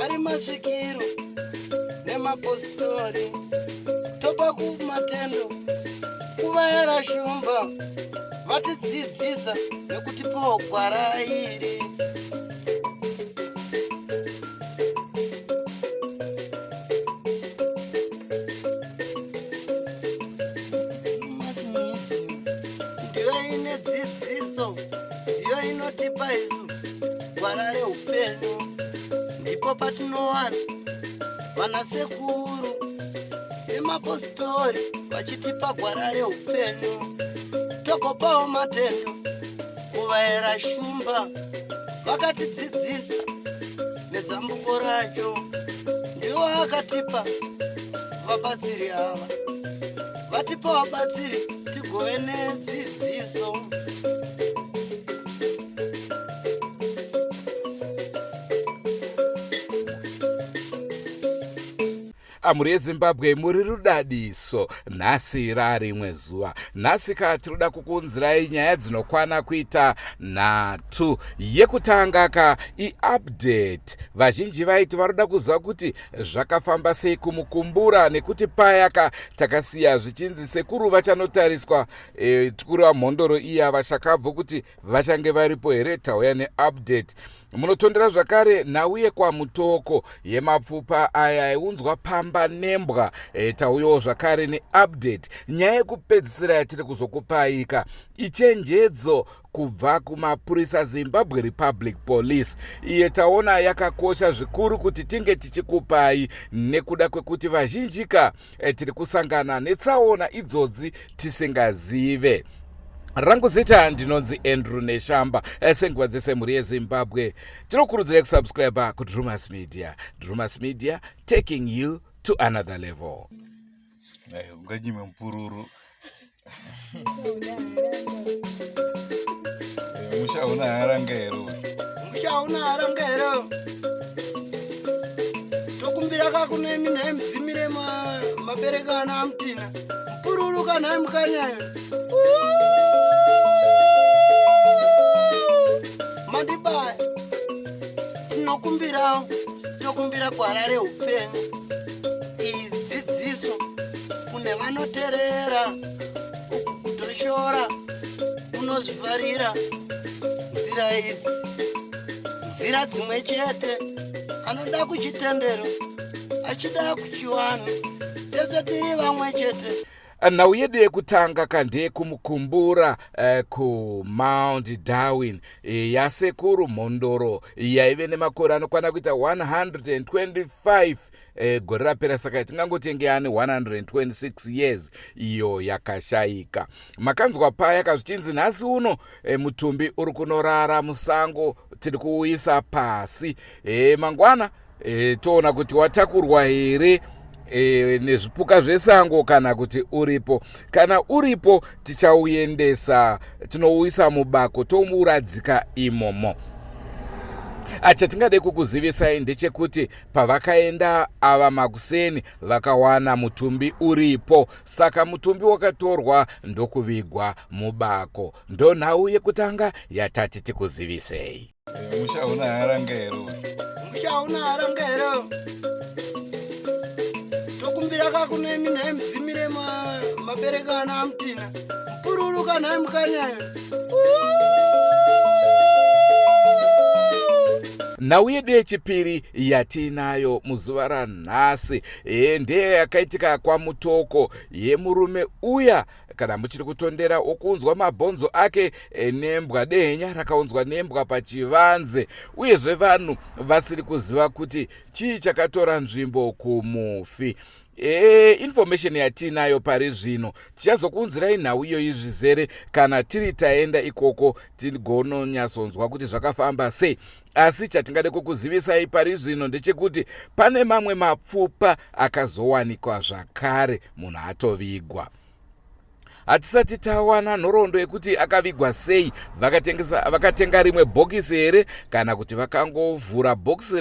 Ari masvikiro nemapositori topa kumatendo kuvayera shumba vatidzidzisa nekutipawo gwara iri. Ndiyo ine dzidziso, ndiyo inotipa isu gwara reupenyu. Ndipo patinowana vanasekuru nemapositori vachitipa gwara reupenyu. Togopawo matendo kuvaera shumba vakatidzidzisa nezambuko racho. Ndiwo akatipa vabatsiri ava, vatipa vabatsiri tigove nedzidziso. Mhuri yeZimbabwe, muri rudadiso. Nhasi rarimwe zuva. Nhasi ka tinoda kukuunzirai nyaya dzinokwana kuita nhatu. Yekutanga ka iupdate. Vazhinji vaiti varoda kuziva kuti zvakafamba sei kumukumbura, nekuti paya ka takasiya zvichinzi sekuru vachanotariswa, tikureva mhondoro iya vashakabvu, kuti vachange varipo here. Tauya neupdate. Munotondera zvakare nhau yekwaMutoko yemapfupa aya aiunzwa pamba nembwa. Tauyawo zvakare neupdate. Nyaya yekupedzisira yatiri kuzokupaika ichenjedzo kubva kumapurisa, Zimbabwe Republic Police. Iye taona yakakosha zvikuru kuti tinge tichikupai nekuda kwekuti vazhinjika tiri kusangana netsaona idzodzi tisingazive. Rangu zita ndinonzi Andrew Neshamba. Senguva dzese, mhuri yeZimbabwe, tinokurudzirai kusubscribe kuDrumas Media. Drumas Media, taking you to another level. Unganyime mupururu. Musha una haranga here? Musha una haranga here? Tokumbira kakunemi nhai mudzimire maberekana amutina mupururu kanhai mukanyayo mandibaya. Tinokumbirawo, tokumbira gwara reupenyu. Iyi dzidziso kune vanoterera. Uku kutoshora unozvifarira. Nzira idzi nzira dzimwe chete. Anoda kuchitendero, achida kuchiwanhu, tese tiri vamwe chete. Nhau yedu yekutanga kandeyekumukumbura kuMount Darwin, yasekuru Mhondoro yaive nemakore anokwana kuita 125 gore rapera, saka tingangotenge ane 126 years iyo yakashayika. Makanzwa paya kazvichinzi nhasi uno mutumbi uri kunorara musango, tiri kuuisa pasi mangwana, toona kuti watakurwa here nezvipuka zvesango kana kuti uripo. Kana uripo, tichauendesa, tinouisa mubako, touradzika imomo. Chatingade kukuzivisai ndechekuti pavakaenda ava makuseni vakawana mutumbi uripo, saka mutumbi wakatorwa ndokuvigwa mubako. Ndo nhau yekutanga yatati tikuzivisei. Musha una haranga here? Musha una haranga here? Tokumbira kakunemi nhai mudzimire maberekana amutina mupururu kanhai mukanyayo. Nhau yedu yechipiri yatiinayo muzuva ranhasi ndeye yakaitika kwaMutoko yemurume uya, kana muchiri kutondera, wokuunzwa mabhonzo ake nembwa, dehenya rakaunzwa nembwa pachivanze, uyezve vanhu vasiri kuziva kuti chii chakatora nzvimbo kumufi. Information yatiinayo pari zvino, tichazokuunzirai nhau iyoyi zvizere kana tiri taenda ikoko, tigononyatsonzwa kuti zvakafamba sei. Asi chatingade kukuzivisai pari zvino ndechekuti pane mamwe mapfupa akazowanikwa zvakare munhu atovigwa. Hatisati tawana nhoroondo yekuti akavigwa sei, vakatengesa vakatenga rimwe bhokisi here kana kuti vakangovhura bhokisi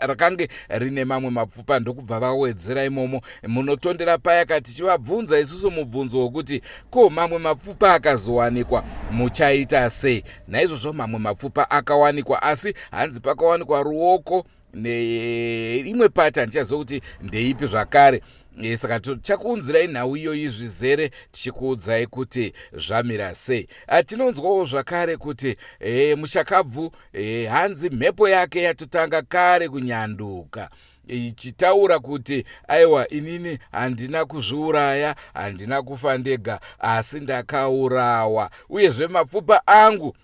rakange rine mamwe mapfupa ndokubva vawedzera imomo. Munotondera paya ka tichivabvunza isusu mubvunzo wokuti ko mamwe mapfupa akazowanikwa muchaita sei? Naizvozvo mamwe mapfupa akawanikwa asi hanzi pakawanikwa ruoko neimwe pati handichaziva kuti ndeipi zvakare. E, saka tichakuunzirai nhau iyoyi zvizere tichikuudzai kuti zvamira sei. Tinonzwawo zvakare kuti e, mushakabvu e, hanzi mhepo yake yatotanga kare kunyanduka ichitaura kuti aiwa inini handina kuzviuraya handina kufa ndega asi ndakaurawa uyezve mapfupa angu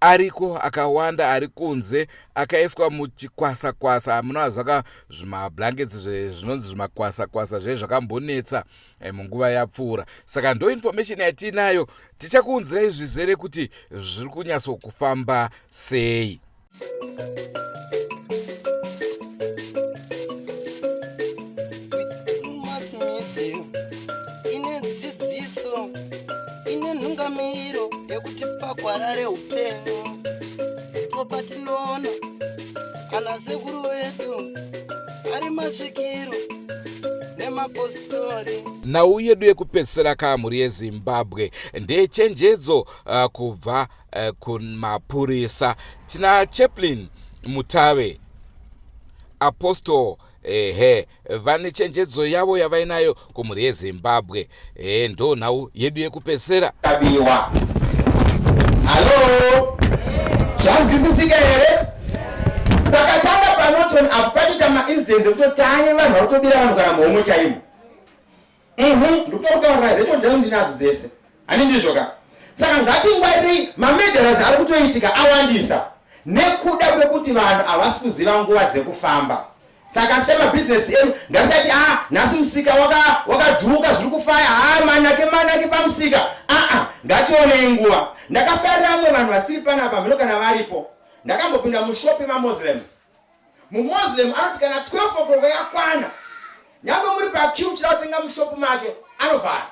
ariko akawanda ari kunze akaiswa muchikwasa-kwasa munoazvaka zvimablankets zvinonzi zvimakwasa-kwasa zve zvakambonetsa eh, munguva yapfuura saka ndo information yatiinayo tichakuunzirai zvizere kuti zviri kunyatsokufamba sei. Ine dzidziso ine nhungamiriro yekutipa gwara reupenyu ndipo patinoona ana sekuru vedu ari masvikiro nemapositori. Nhau yedu yekupedzisira ka mhuri yeZimbabwe ndeyechenjedzo kubva kumapurisa. Tina Chaplin Mutave Apostle ehe vane chenjedzo yavo yavainayo kumhuri yeZimbabwe. Ehe ndo nhau yedu yekupedzisira. Kabiwa. Hallo? Zvanzwisisika here? Pakatanga paNorton apo patoita maincidents ekuti tane vanhu vari kutobira vanhu kana muhomwe chaimo. Mhm, ndikutokutaurirai record dzangu ndinadzo dzese. Hani ndizvo ka? Saka ngatingwarirei mamurderers ari kutoitika awandisa nekuda kwekuti vanhu havasi kuziva nguva dzekufamba. Saka ticha mabhizinesi edu ngatisati ah nhasi musika wakadhuka zviri kufaya haa manake manake pamusika aa ngationei nguva. Ndakafarira vamwe vanhu vasiri panapa mhino kana varipo. Ndakambopinda mushop yemaMuslims. MuMuslim anoti kana 12 o'clock yakwana nyange muri paqueue muchida kutenga mushop make anovhara.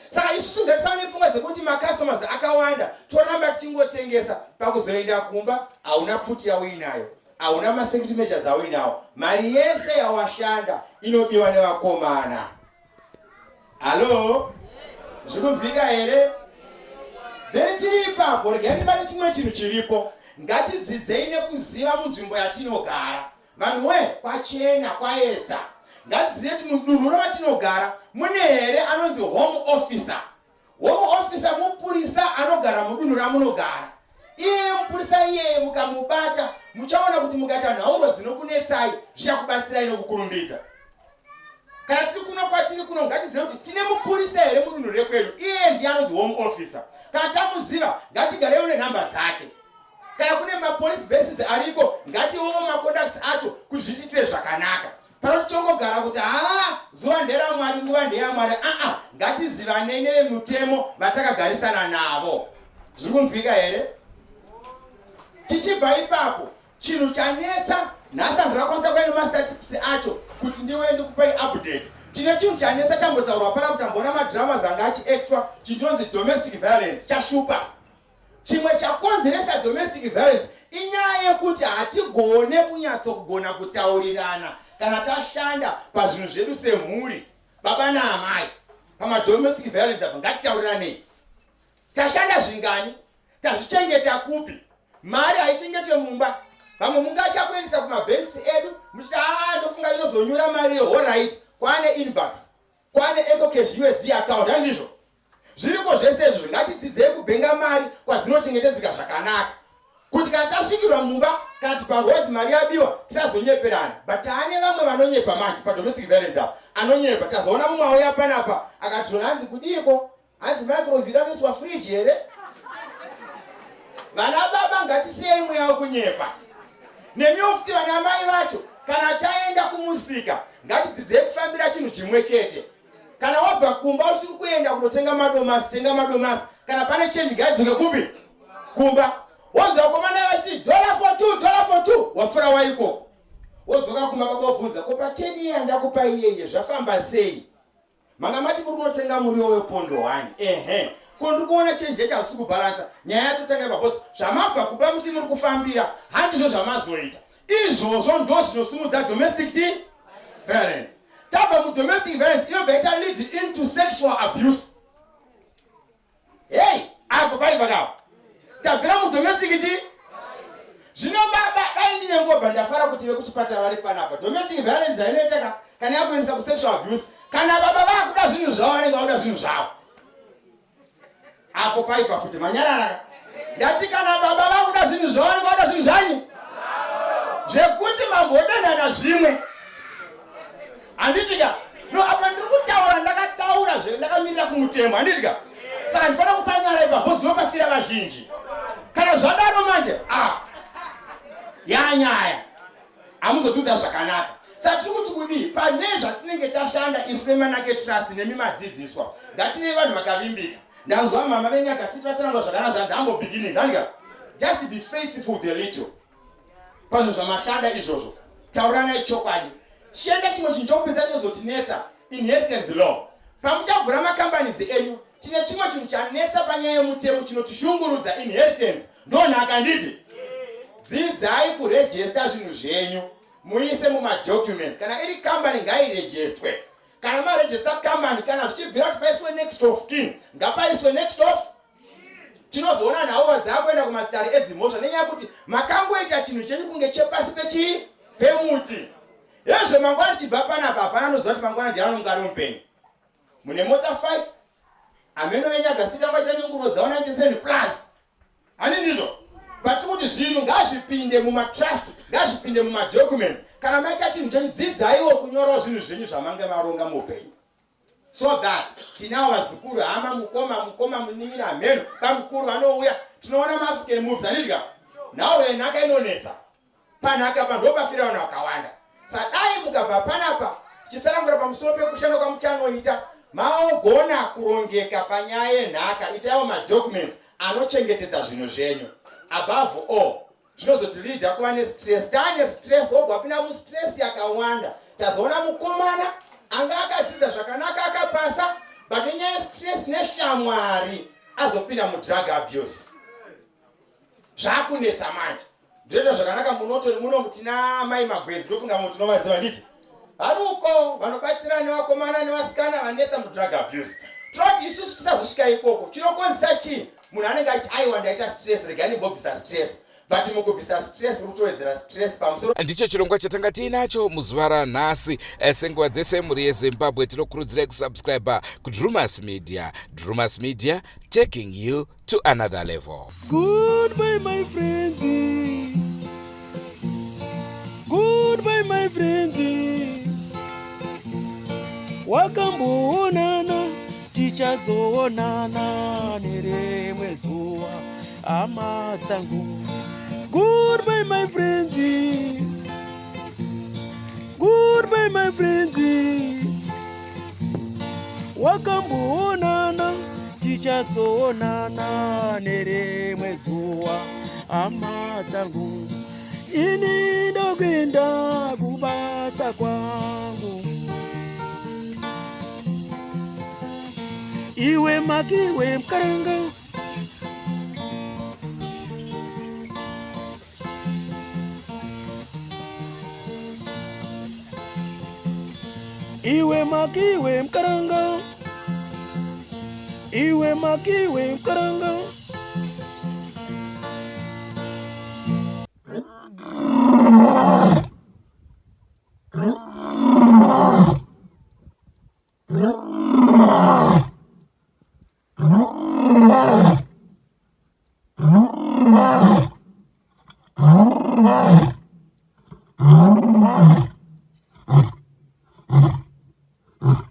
Saka isusu ngatisava nepfungwa dzekuti macustomers akawanda toramba tichingotengesa pakuzoenda kumba hauna pfuti yauinayo hauna masecurity measures auinawo mari yese yawashanda inobiwa nevakomana. Hallo? Zvikunzwika here? Then tiri ipapo regai ndibate chimwe chinhu chiripo. Ngatidzidzei nekuziva munzvimbo yatinogara. Vanhu we kwachena kwaedza. Ngatidzidzei kuti mudunhu ratinogara mune here anonzi home officer. Home officer mupurisa anogara mudunhu ramunogara. Iye mupurisa iyeye mukamubata muchaona kuti mukaita nhauro dzinokunetsai zvichakubatsirai nokukurumbidza. Kana tiri kuno kwatiri kuno ngatizive kuti tine mupurisa here mudunhu rekwedu. Iye ndiye anonzi home officer. Kana tamuziva ngatigarewo nenhamba dzake. Kana kune mapolice bases ariko ngatiwowo macontacts acho kuti zvitiitire zvakanaka. Pano tichongogara kuti haa zuva nderaMwari nguva ndeyamwari aa ngatizivanei nevemutemo vatakagarisana navo. Zviri kunzwika here? Tichibva ipapo chinhu chanetsa nhasi handakakwanisa kuya nemastatistics acho kuti ndiwe ndikupai update. Tine chinhu chanetsa chambotaurwa pana kuti amboona madramas anga achiactwa chinhu chinonzi domestic violence chashupa. Chimwe chakonzeresa domestic violence inyaya yekuti hatigone kunyatsokugona kutaurirana kana tashanda pazvinhu zvedu semhuri, baba naamai. Pamadomestic violence apa ngatitauriranei. Tashanda zvingani? Tazvichengeta kupi? Mari haichengetwe mumba. Vamwe mungachakuendesa kumabanks edu muchiti haa ndofunga inozonyura mari yehorait kwaane inbox Kwane Ecocash usd account handizvo? Zviriko zvese izvozvo ngatidzidzei kubhenga mari kwadzinochengetedzeka zvakanaka kuti kana tasvikirwa mumba kana kuti paroad mari yabiwa tisazonyeperana but taane vamwe vanonyepa manje padomestic violence apa anonyepa tazoona mumwe auya panapa akati zvona hanzi kudiiko Hanzi microwave inoiswa fridge here? Vana baba ngatisiyei mweya wekunyepa. Nemiwo futi vana mai vacho kana taenda kumusika ngatidzidzei kufambira chinhu chimwe chete. Kana wabva kumba uchiri kuenda kunotenga madomasi, tenga madomasi. Kana pane change ngaidzoke kupi? Kumba. Wonzwa vakomana vachiti dollar for two, dollar for two. Wapfura waikoko. Wodzoka kumba baba wobvunza ko pa 10 year ndakupa iyeye zvafamba sei? Manga mati muri kunotenga muriwo wepondo 1. Ehe. Ko ndiri kuona chenje yacho hazvisi kubhalansa. Nyaya yacho tanga ipa boss. Zvamabva kuba muchi muri kufambira handizvo zvamazoita. Izvozvo ndo zvinosimudza domestic chi violence. Tabva mudomestic violence inobva yaita lead into sexual abuse. Hey, apo paipa kapo. Tabvira mudomestic chi zvino baba dai ndine nguva ndafara kuti vekuchipatara vari panapa. Domestic violence zvainoita ka kana yakuendesa kusexual abuse kana baba vakuda zvinhu zvavo vanenge vakuda zvinhu zvavo. Apo paipa futi manyarara. Ndati kana baba vakuda zvinhu zvavo vanenge vakuda zvinhu zvanyu. Zvekuti mambodanana zvimwe. Handiti ka? No, apa ndiri kutaura ndakataura zve ndakamirira kumutemo. Handiti ka? Saka ndifanira kupa nyara ipa because ndopafira vazhinji. Kana zvadaro manje, ah. Yanyaya. Hamuzotudza zvakanaka. Saka tiri kuti kudii? Pane zvatinenge tashanda isu veManake Trust nemi madzidziswa. Ngative vanhu vakavimbika. Ndanzwa mama veNyaga City vatsanangura zvakanaka zvanzi humble beginnings. Handika? Just be faithful the little. Pazvinhu zvamashanda izvozvo. Tauranai chokwadi. Chienda chimwe chinhu chokupisa chinozotinetsa inheritance law. Pamuchavhura macompanies enyu, tine chimwe chinhu chanetsa panyaya yemutemo chinotishungurudza inheritance. Ndonhaka handiti? Dzidzai kuregister zvinhu zvenyu muise mumadocuments. Kana iri company ngairejestwe. Kana maregister company, kana zvichibvira kuti paiswe next of kin, ngapaiswe next of. Tinozoona nhaurwa dzakuenda kumasitari edzimhosva nenyaya yekuti makangoita chinhu chenyu kunge chepasi pechii pemuti. Hezvo mangwana tichibva panapa hapana anoziva kuti mangwana ndiani anonga ari mupenyu. Mune mota 5 ameno venyaga sita vaita nyunguro dzavo 97 plus. Hani ndizvo? But kuti zvinhu ngazvipinde mumatrust, ngazvipinde mumadocuments. Kana maita chinhu chenyu dzidzaiwo kunyorawo zvinhu zvenyu zvamange maronga muupenyu. So that tinawo vazukuru, hama, mukoma, mukoma, munin'ina, hameno, bamukuru vanouya. Tinoona maAfrican movies, handiti ka? Nhauro yenhaka inonetsa. Panhaka pa ndopafira vanhu vakawanda. Saka dai mukabva panapa tichitsanangura pamusoro pekushanda kwamuchanoita, maogona kurongeka panyaya yenhaka. Itaiwo madocuments anochengetedza zvinhu zvenyu. Above all, zvinozotileada kuva nestress. Taane stress, wobva wapinda mustress yakawanda. Tazoona mukomana anga akadzidza zvakanaka akapasa, but nenyaya yestress neshamwari azopinda mudrug abuse. Zvakunetsa manje. Ndinoita zvakanaka munoto muno tina mai Magwenzi ndofunga mu tinovaziva nditi. Vari uko vanobatsira nevakomana nevasikana vanetsa mudrug abuse. Tinoti isusu tisazosvika ikoko. Chinokonzesa chii? Munhu anenge achi aiwa ndaita stress regai ndimbobvisa stress. But mukubvisa stress muri kutowedzera stress pamusoro. Ndicho chirongwa chatanga tiinacho muzuva ranhasi. Senguva dzese mhuri yeZimbabwe tinokurudzirai kusubscribe kuDrumas Media. Drumas Media taking you to another level. Goodbye my friends. Goodbye my friends. Wakamboonana tichazoonana nerimwe zuva hama dzangu. Goodbye my friends. Goodbye my friends. Wakamboonana tichazoonana nerimwe zuva hama dzangu. Ini ndokuenda kubasa kwangu. Iwe makiwe mkaranga. Iwe makiwe mkaranga. Iwe makiwe mkaranga.